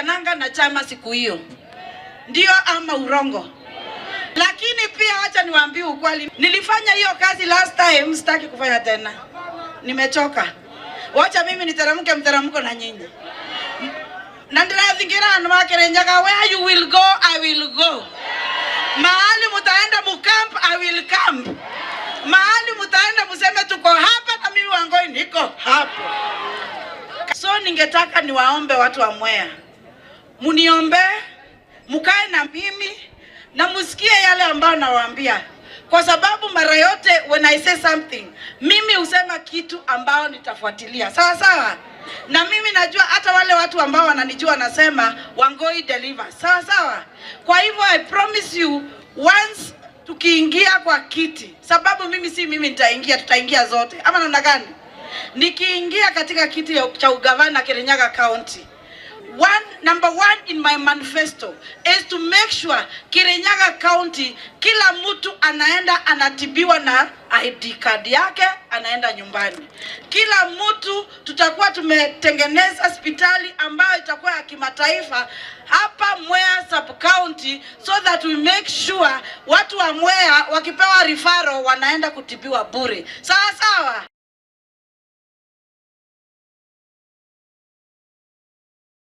Tuliachananga na chama siku hiyo, ndio ama urongo? Lakini pia wacha niwaambie ukweli, nilifanya hiyo kazi last time, sitaki kufanya tena, nimechoka. Wacha mimi niteremke mteremko na nyinyi na ndirathingira andu ma Kirinyaga, where you will go I will go. Mahali mutaenda mucamp I will camp. Mahali mutaenda museme tuko hapa, na mimi Wangoi niko hapo. So ningetaka niwaombe watu wa Mwea, muniombe, mukae na mimi na musikie yale ambayo nawaambia, kwa sababu mara yote when I say something, mimi husema kitu ambao nitafuatilia, sawa sawa. Na mimi najua hata wale watu ambao wananijua wanasema Wangoi deliver, sawa sawa. Kwa hivyo I promise you once tukiingia kwa kiti, sababu mimi si mimi nitaingia, tutaingia zote, ama namna gani? Nikiingia katika kiti cha ugavana Kirinyaga County, number one in my manifesto is to make sure Kirinyaga County kila mtu anaenda anatibiwa na ID card yake, anaenda nyumbani. Kila mtu tutakuwa tumetengeneza hospitali ambayo itakuwa ya kimataifa hapa Mwea sub county, so that we make sure watu wa Mwea wakipewa referral wanaenda kutibiwa bure. Sawa sawa.